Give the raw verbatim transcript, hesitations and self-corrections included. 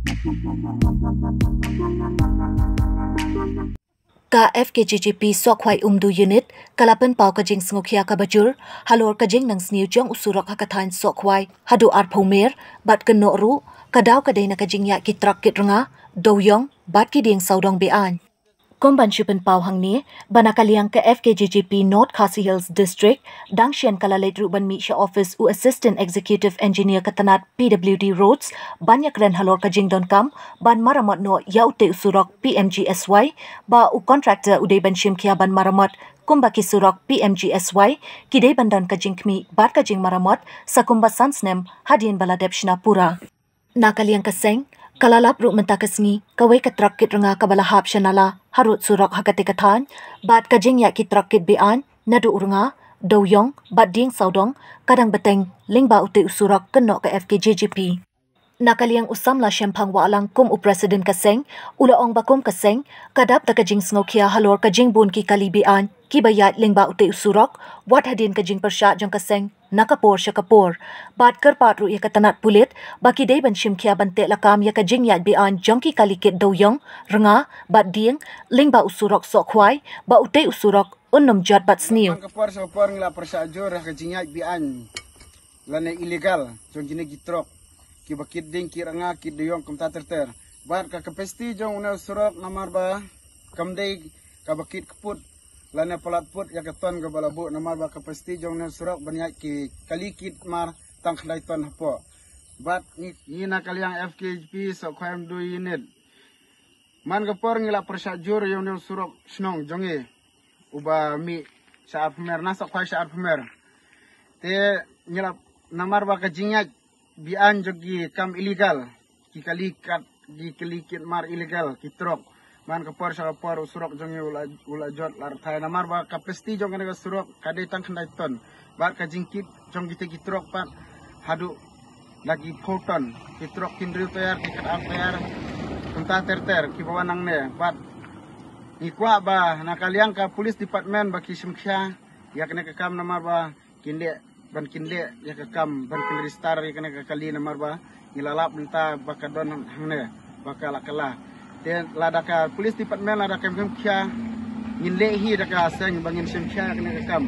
Ka F K J J P Sohkhwai Umdu Unit ka la pynpaw ka jingsngewkhia kaba jur halor ka jingnangsniew jong u surok ha ka thaiñ Sohkhwai haduh arphew mer, bad kynnoh ruh ka daw ka dei na ka jingïaid ki truck kit rnga, dewiong bad ki dieng sawdong be-aiñ. Kum ban shu pynpaw hangne ba na ka liang ka F K J J P North Khasi Hills District dang shen ka la leit ruh ban mih sha office u Assistant Executive Engineer ka tnat P W D Roads ban ïakren halor ka jingdonkam ban maramot noh ïa utei u surok P M G S Y, ba u contractor u dei ban shim khia ban maramot kumba ki surok P M G S Y ki dei ban don ka jingkhmih bad ka jingmaramot sa kumba san snem hadien ba la dep shna pura. Na ka liang ka seng, ka la lap ruh mynta ka sngi kawei ka truck kit rnga kaba la hap sha nala harud surok ha katei ka thaiñ, bad ka jingïaid ki truck kit be-aiñ naduh u rnga, dewiong bad dieng sawdong ka dang bteng lyngba utei u surok, kynnoh ka F K J J P. Na ka liang u samla Shemphang Wahlang kum u president ka seng, u la ong ba kum ka seng ka dap da ka jingsngewkhia halor ka jingbun ki kali be-aiñ kiba ïaid lyngba utei u surok, wat hadien ka jingpyrshah jong ka seng na ka por sha ka por. Bad kyrpad ruh ïa ka tnat pulit ba ki dei ban shim khia ban teh lakam ïa ka jingïaid be-aiñ jong ki kali kit dewiong, rnga bad dieng lyngba u surok Sohkhwai, ba utei u surok un nym jot bad sniew. Man ka por sha ka por ngi la pyrshah jur ha ka jingïaid be-aiñ lane illegal jong kine ki truck kiba kit dieng, kit rnga, kit dewiong kumta ter ter. Bad ka capacity jong une u surok namar ba kam dei kaba kit kput lane palat put ïa ka ton kaba la buh, namar ba capacity jong une u surok ban ïaid ki kali kit mar tang khyndai ton hapoh. Bad ngi, ngi na ka liang F K J P Sohkhwai Umdu Unit, man ka por ngi la pyrshah jur ïa une u surok shnong jong ngi uba mih sha Arphew Mer, na Sohkhwai sha Arphew Mer. Te ngi la, namar ba ka jingïaid be-aiñ jong ki kam illegal, ki kali kat, ki kali kit mar illegal, ki truck. Man ka por sha ka por u surok jong ngi u la, u la jot la rthai namar ba ka capacity jong kane ka surok ka dei tang khyndai ton. Bad ka jingkit jong kite ki truck pat haduh da ki phew ton, ki truck ki hynriew tyre, ki khatar tyre, kumta ter ter kiba wan nangne. Bad ngi kwah ba na ka liang ka police department ba ki shim khia ïa kane ka kam namar ba kin leh, ban kin leh ïa ka kam ban kin register ïa kane ka kali namar ba ngi la lap mynta ba ka don hangne ba ka la kylla. Te lada ka police department lada kam khia, ngin leh hi da ka seng ba ngin shim khia ïa kane ka kam.